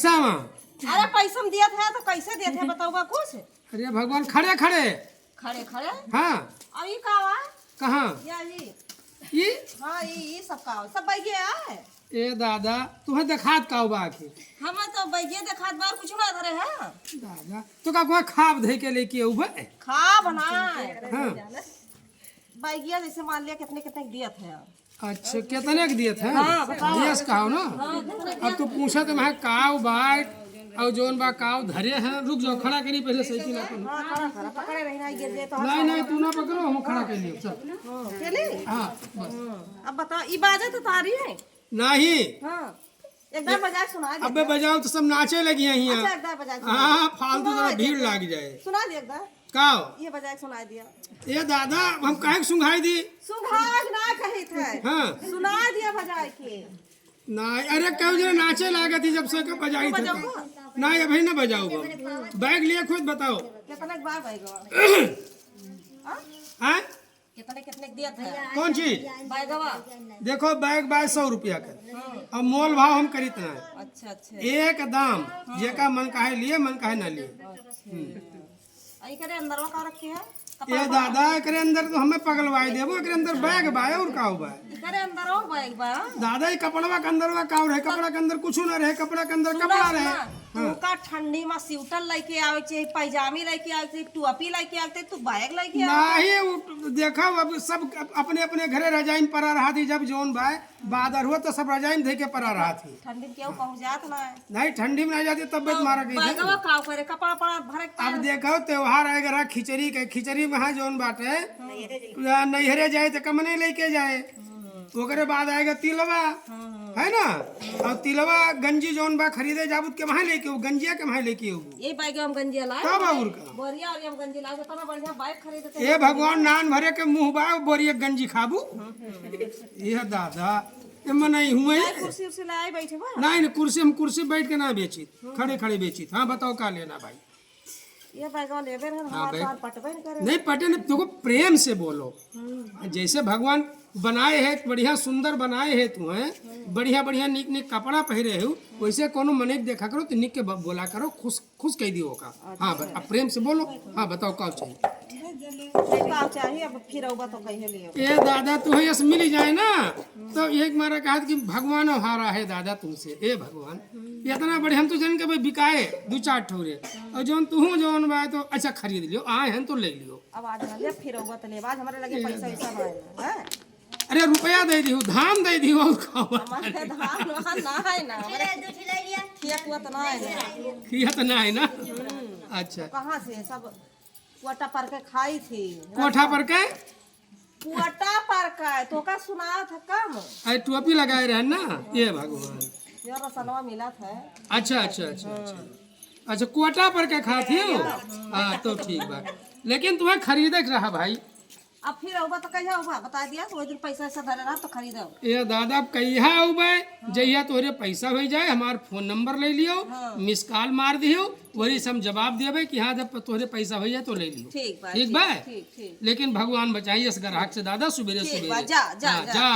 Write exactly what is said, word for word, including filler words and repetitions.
अरे पैसा हम दियत है तो कैसे देत है, बताओ बा कुछ? अरे भगवान, खड़े खड़े। खड़े खड़े? हाँ। अब ई का बा? कहाँ? या ई। ई? हाँ, ई, ई सब का बा? सब बैगे है। ए दादा, तुहे देखात का बा आखिर? हमें तो बैगे देखात बा, कुछ ना धरे है। दादा, तो का कोई खाब धइ के लेके अउबे? खाब ना। हाँ। बैगिया जैसे मान लिया कितने कितने के दियत है। अच्छा, कितने के दियत है? हाँ, बताओ। दियस का हो ना? हाँ, कितने के अब तू पूछा तो मैं काव बाय और जौन बा काव धरे हैं। रुक जाओ, खड़ा करी पहले साइकिल अपन। हाँ, खड़ा, खड़ा, पकड़े रही ना, गिर जाए तो हाथ नहीं, नहीं, तू ना पकड़ो, हम खड़ा कर लियो, चल। हाँ, चली? हाँ, बस। हाँ, अब बताओ, ई बाजा तो तारी है? नहीं। हाँ, एक बार बजा के सुना दे। अबे बजाओ तो सब नाचे लगी हैं हियाँ। अच्छा, एक बार बजा के सुना हाँ, दे। फालतू सुना जरा दे। भीड़ लाग जाए। सुना दे एक बार। का हो? ये बजा के सुना दिया। ए दादा, हम काहे के सुंघाई दी? सुंघाए ना कही थे। हाँ। सुना दिया बजा के। ना, अरे कहू जरा नाचे लागत ही जब से के बजाई तू थे। बजाओ। ना, अभी ना बजाओ बम। बैग लिए खुद बताओ। कितने के बा बैगवा? हाँ? हाँ? कितने, कितने के दिया था? कौन चीज? बैगवा। देखो, बैग बाय सौ रुपया के। हाँ। अब मोल भाव हम करीत ना। अच्छा, अच्छा। एक दाम, हाँ। जेका मन काहे लिए, मन काहे ना लिए। अच्छा। हम्म। आ, एकरे अंदरवा का रखे है? ए कपड़ा दादा, एकरे अंदर तो हमें पगलवाई देबो, एकरे अंदर बैग बा, और का बा? एकरे अंदर और बैग बा? दादा, ये कपड़वा के अंदरवा का रहे? कपड़ा के अंदर कुछ ना रहे, कपड़ा के अंदर सुना, कपड़ा रहे। सुना, हाँ। तुमका ठंडी में स्वेटर लेके आवे के चाहिए, पैजामी लेके आवे के चाहिए, टोपी लेके आवे के चाहिए, तू बैग लेके आवे के चाहिए। नहीं, वो देखा, अब सब अप-, अपने अपने घरे रजाई में पड़ा रहा थी, जब जौन बा, बादर हुआ तो सब रजाई में धइ के पड़ा रहा थी। ठंडी में केहू कहूँ जात ना है। नहीं, ठंडी में ना जाती, तबियत तो मारा गई थी। बैगवा का करे, कपड़ा पड़ा भरे के अब पाए। देखो, त्योहार आएगा रहा खिचड़ी के, खिचड़ी में हाँ जौन बाटे, हम्म। या नैहरे जाए तो कम नहीं लेके जाए। हम्म। ओकरे बाद आएगा तिलवा, हम्म। है ना? और तिलवा गंजी जौन बा खरीदे जाबू तो के वहाँ लेके हो, गंजिया के वहाँ लेके हो। ये बैग हम गंजिया लाए। तब और का? बोरिया और हम गंजी लाए, इतना बढ़िया बैग खरीदते ए हैं। भगवान, नान भरे के मुँह बा, बोरिया गंजी खाबू। हम्म। ये दादा, ए मनई हुए। भाई, कुर्सी उर्सी लाए बैठे बा? नहीं, नहीं, कुर्सी, हम कुर्सी बैठ के ना बेचित, हम्म। खड़े खड़े बेचित। हाँ, बताओ का लेना भाई? ये बैगवा लेबे रहन, हाँ, हमार बैग। तार पटबे न करे। नहीं पटे न, देखो प्रेम से बोलो। हम्म। जैसे भगवान बनाए है, बढ़िया सुंदर बनाए है तू है, हम्म। बढ़िया बढ़िया नीक नीक कपड़ा पहिरे हो, वैसे कोनो मनई के देखा करो तो नीक के ब-, बोला करो, खुश खुश कह दियो का। अच्छा। हाँ, ब-, अब प्रेम से बोलो। हाँ, बताओ का चाहिए? का चाहिए, अब फिर अउबा तो कहिए लियो। ए दादा, तुहे यस मिल जाए ना, तो एक मारा कहा कि भगवान हारा है दादा तुमसे। ए भगवान, इतना बड़े हम तो जन के भाई बिकाए दो चार ठौरे, और जौन तुहू जौन बा तो अच्छा खरीद लियो, आए हैं तो ले लियो। अब आज ना ले, फिर अउबा तो ले, आज हमारे लगे ए पैसा दादा। वैसा ना है, हैं? अरे रुपया दे दियो, धान दे दियो, और का बा? हमारे धान वहाँ ना है ना, हमारे खेत वत ना है ना। खेत ना है ना? हम्म। अच्छा। कहाँ से सब कोठा पर के खाई थी। कोठा पर के? कोठा पर के, तो का सुनात है कम? अरे टोपी लगाए रहे ना, ये भगवान। ये रसनवा मिला था। अच्छा, अच्छा, अच्छा, अच्छा। अच्छा, कोठा पर के खात ही हो? हाँ, तो ठीक बा। लेकिन तुम्हें खरीदे के रहा भाई। अब फिर अउबा तो कहिया अउबा? बता दिया, तो वही दिन पैसा ऐसा धरे रहा तो खरीदो। ए दादा, अब कहिया अउबे? हाँ। जहिया तोहरे पैसा हो जाए, हमार फोन नंबर ले लियो, हाँ। मिस कॉल मार दियो, वही से हम जवाब देबे कि हाँ, जब तोहरे पैसा हो जाए तो ले लियो। ठीक बा, ठीक ठीक, बा? ठीक, ठीक। लेकिन भगवान बचाई इस ग्राहक से दादा, सुबेरे ठीक सुबेरे। बा, जा, जा, हाँ, जा। जा।